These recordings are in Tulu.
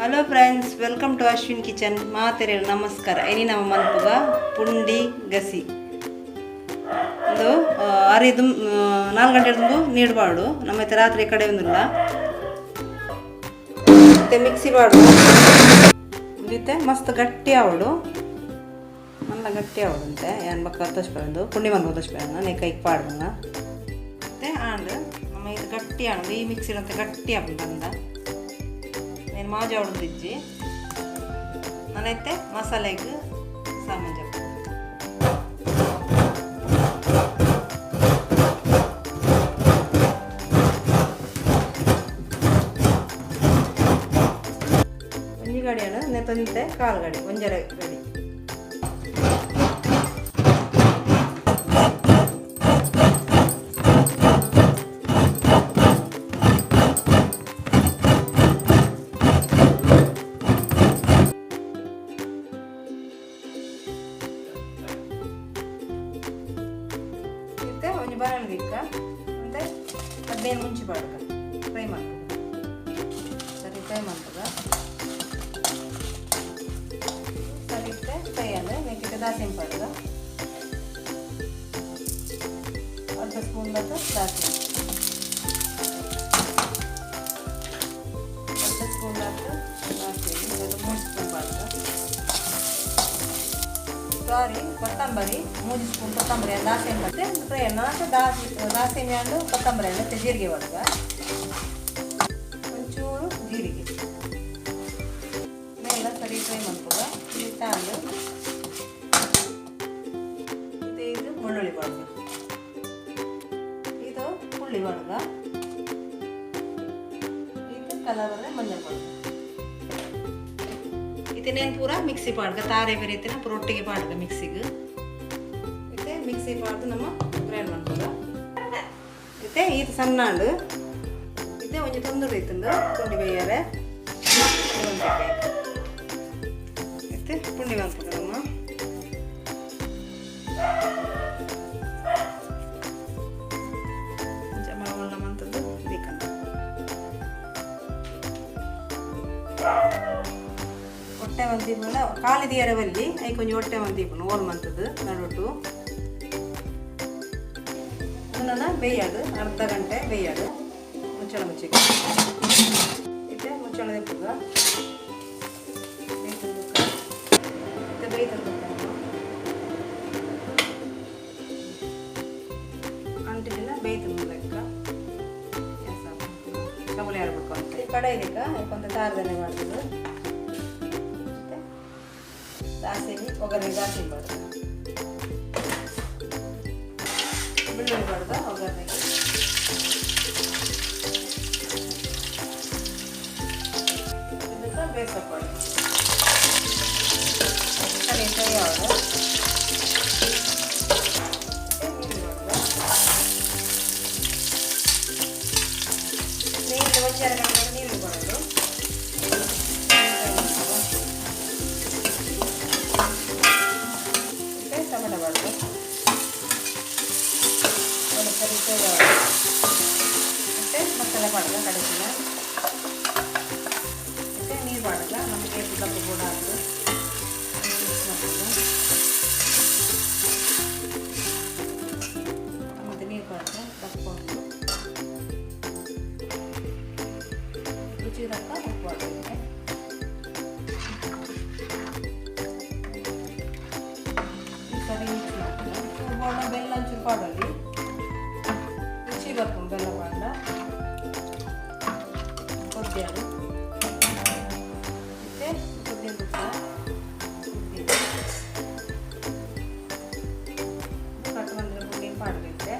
Hello friends, welcome to Ashwin kitchen. ಮಾತೆರೆಗ್ ನಮಸ್ಕಾರ. ಇನಿ ನಮ್ಮ ಮನ್ಪುಗ ಪುಂಡಿ ಗಸಿ. ಒಂದು ಅರಿ ದುಂ 4 ಗಂಟೆ ದುಂಬು ನೀರು ಪಾಡು. ನಮ್ಮ ಇತ್ತೆ ರಾತ್ರಿ ಕಡೆ ಒಂದಿಲ್ಲ. ಮತ್ತೆ ಮಿಕ್ಸಿ ಪಾಡು. ಇತ್ತೆ ಮಸ್ತ್ ಗಟ್ಟಿ ಆವಡು, ಮಲ್ಲ ಗಟ್ಟಿ ಆವಡುಂತೆ. ಯಾನ್ ಬೊಕ್ಕ ತೋಜ್ಪಾವಂದು ಪುಂಡಿ ಮನ್ಪು ತೋಜ್ಪಾವನ್ನ ನೆ ಕೈಕ್ ಪಾಡ್ಬಂಗ. ಮತ್ತೆ ಆಂಡ್ ನಮ್ಮ ಇದು ಗಟ್ಟಿ ಆಂಡ್. ಈ ಮಿಕ್ಸಿ ಅಂತ ಗಟ್ಟಿ ಆಪುಂಡು ಬಂದ నేను ಮಾಜಾವಡು ಇಜ್ಜಿ. ನಾನೈತೆ ಮಸಾಲೆಗೆ ಸಾಮಾನು ಜಪ್ಪ. ಒಂಜಿ ಗಡಿയാണ് ನೆತ್ತೊಂತೆ ಕಾಲು ಗಡಿ, ಒಂಜರೆ ಗಡಿ. ಇತ್ತೆ ಒಂಜಿ ಬಾಣಲೆ ದಿಕ್ಕ ಮತ್ತೆ 15 ಮುಂಚಿ ಪಾಡ್ಕ ಫ್ರೈ ಮಾಡ್ಕೊ. ಸರಿ, ಫ್ರೈ ಮಾಡ್ತದ. ಸರಿ, ಇತ್ತೆ ಫ್ರೈ ಅಂದ್ರೆ ನೆಕ್ಕಿಟ್ಟು ದಾಸೆಂಬಿ ಪಾಡ್ಕ. ಅರ್ಧ ಸ್ಪೂನ್ ದಾತ ದಾಸೆಂಬಿ, ಅರ್ಧ ಸ್ಪೂನ್ ದಾತ ದಾಸೆಂಬಿ, ಅದು 3 ಸ್ಪೂನ್ ಪಾಡ್ಕ. ಸಾರಿ, ಕೊತ್ತಂಬರಿ 3 ಸ್ಪೂನ್. ಕೊತ್ತಂಬರಿ, ದಾಸೆಂಬಿ ಮತ್ತೆ ಫ್ರೈ ನಾಲ್ಕು ದಾಸಿ ದಾಸೆಂಬಿ ಹಣ್ಣು, ಕೊತ್ತಂಬರಿ ಹಣ್ಣು ಮತ್ತು ಜೀರಿಗೆ ಒಳಗ ಒಂಚೂರು ಜೀರಿಗೆ ಮೇಲೆ. ಸರಿ, ಫ್ರೈ ಮಾಡ್ಕೊಗ. ತಾಂಡು ಇದು ಇದು ಬೆಳ್ಳುಳ್ಳಿ ಒಳಗ, ಇದು ಹುಳ್ಳಿ ಒಳಗ, ಇದು ಕಲರ್ ಮಂಜಲ್ ಒಳಗ. ಇದನ್ನೇನು ಪೂರ ಮಿಕ್ಸಿ ಪಾಡ್ಗ ತಾರೆ ಬೇರೆ ಪೂರ ಒಟ್ಟಿಗೆ ಪಾಡ್ಗ ಮಿಕ್ಸಿಗೆ. ಇತ್ತೆ ಮಿಕ್ಸಿ ಪಾಡ್ದು ನಮ್ಮ ಗ್ರೈಂಡ್ ಮಾಡ್ಕೊಗ. ಇತ್ತೆ ಇದು ಸಣ್ಣಾಂಡು. ಇತ್ತೆ ಒಂಜಿ ತೊಂದರೆ ಇತ್ತಂದು ಪುಂಡಿ ಬೇಯಾರೆ. ಇತ್ತೆ ಪುಂಡಿ ಮನ್ಪುಗ ನಮ್ಮ. ಮಲ್ಲ ಮಂತದ್ದು ಬೇಕಂತ ಒಟ್ಟೆ ಮಂತಿಪ್ಪುಂಡ ಖಾಲಿ ದಿಯರ ಬಲ್ಲಿ. ಐಕ್ ಒಂಜಿ ಒಟ್ಟೆ ಮಂತಿಪ್ಪುಂಡು ಓಲ್ ಮಂತದ್ದು ನಡುಟು. ಅದನ್ನ ಬೇಯಾಡು, ಅರ್ಧ ಗಂಟೆ ಬೇಯಾಡು ಮುಚ್ಚಳ ಮುಚ್ಚಿಗೆ. ಇತ್ತೆ ಮುಚ್ಚಳ ದೆಪ್ಪುಗ. ಬೇಯ್ತಂದು ಇತ್ತೆ ಬೇಯ್ತಂದು ಅಂಟಿದಿನ ಬೇಯ್ತಂದು ಲೆಕ್ಕ. ಕಬಲಿ ಆಡ್ಬೇಕು ಅಂತ ಕಡಾಯಿ ಲೆಕ್ಕ ಕೊಂತ ತಾರದನೆ ಮಾಡ್ತದೆ. ಮತ್ತೆ ದಾಸೆಮಿ ಒಗ್ಗರಣೆ. ದಾಸೆಮಿ ಬಾರ್ದು, ಬೆಳ್ಳುಳ್ಳಿ ಬಾರ್ದ ಒಗ್ಗರಣೆಗೆ. ಇದಕ್ಕೆ ಬೇಯಿಸಕೊಳ್ಳಿ. ಸರಿ, ಫ್ರೈ ಆಗೋದು. ಮತ್ತೆ ನೀರು ಬಾರ್ದು. ನೀರು ಒಂಜಾರು ಗಂಟೆ ನೀರು ಬಾರ್ದು. ಮತ್ತೆ ಟೊಮೆಟೊ ಬಾರ್ದು. ಒಂದು ಸರಿ ಫ್ರೈ ಆಗೋದು. ಮತ್ತು ಮಸಾಲೆ ಬಾಡ್ದ ಕಡೆಸಿನ. ಮತ್ತು ನೀರು ಬಾಡಗ. ನಮಗೆ ದಪ್ಪ ಕೂಡ ಹಾಕು ಮಿಕ್ಸ್ ಮಾಡ್ಬೋದು. ಮತ್ತು ನೀರು ಬಾಡ್ದ ದಪ್ಪ ಉಂಟು. ರುಚಿ ತಕ್ಕ ಉಪ್ಪು ಹಾಕಬೇಕು. ಈ ಸರಿ ಮಿಕ್ಸ್ ಮಾಡ್ತೀನಿ. ಚೂರು ಬೋಡ ಬೆಲ್ಲ ಒಂಚೂರು ಪಾಡಲ್ಲಿ, ರುಚಿ ಬರ್ಕೊಂಡು ಬೆಲ್ಲ ಪಾಂಡ ಕೊದ್ದಿಯಾಡು. ಮತ್ತು ಕೊದ್ದಿ ತುಪ್ಪ ಕಟ್ಟು ಬಂದರೆ ಪುಡಿ ಪಾಡಬೇಕು.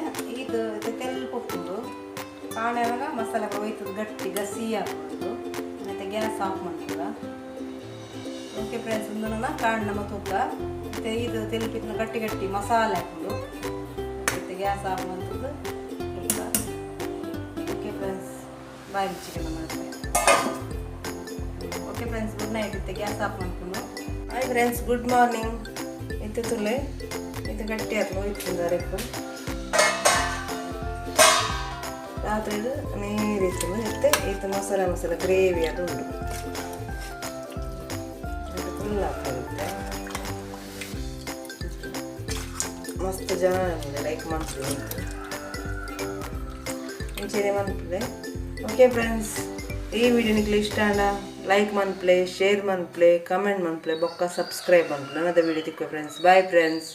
ಮತ್ತು ಇದು ಇದು ತೆಲ್ಪು ಉಪ್ಪುಂಡು ಕಾಣೆವಾಗ ಮಸಾಲೆ ಹೋಯ್ತದ, ಗಟ್ಟಿ ಗಸಿ ಆಗ್ಬೋದು. ಮತ್ತು ಗ್ಯಾಸ್ ಆಫ್ ಮಾಡ್ತದ. ಓಕೆ ಫ್ರೆಂಡ್ಸ್, ಒಂದು ನನ್ನ ಕಾಣ್ ನಮ್ಮ ತೂಕ. ಮತ್ತು ಇದು ತೆಲ್ಪಿನ ಗಟ್ಟಿ ಗಟ್ಟಿ ಮಸಾಲೆ ಹಾಕೊಂಡು. ಮತ್ತು ಗ್ಯಾಸ್ ಆಫ್ ಮಾಡ್ತದ್ದು. Okay friends, bye. ಚಿಕನ್ ಮಾಡ್ತಾರೆ. Okay friends, good night. ಇತ್ತೆ ಗ್ಯಾಸ್ ಆಫ್ ಮಾಡ್ಕೊಂಡು. Hi friends, good morning. ಇತ್ತೆ ತುಲೆ ಇದು ಗಟ್ಟಿ ಆಯ್ತು, ಹೋಯ್ತು ಅರೆಕು. ರಾತ್ರಿ ನೀರು ಇತ್ತು. ಇತ್ತೆ ಈತ ಮಸಾಲೆ ಮಸಾಲೆ ಗ್ರೇವಿ ಅದು ಉಂಡು. ಫುಲ್ ಆಗ್ತದೆ. ಮಸ್ತ್ ಜನ ಲೈಕ್ ಮಾಡ್ತೀವಿ ಇಂಚೆನೆ ಮನ್ಪುಲೆ. ಓಕೆ ಫ್ರೆಂಡ್ಸ್, ಈ ವಿಡಿಯೋ ನಿಕ್ಲೆ ಇಷ್ಟ ಆಂಡ ಲೈಕ್ ಮನ್ಪುಲೆ, ಶೇರ್ ಮನ್ಪುಲೆ, ಕಮೆಂಟ್ ಮನ್ಪುಲೆ, ಬೊಕ್ಕ ಸಬ್ಸ್ಕ್ರೈಬ್ ಮನ್ಪುಲೆ. ನನದ ವಿಡಿಯೋ ತಿಕ್ಕುವ ಫ್ರೆಂಡ್ಸ್. Bye friends.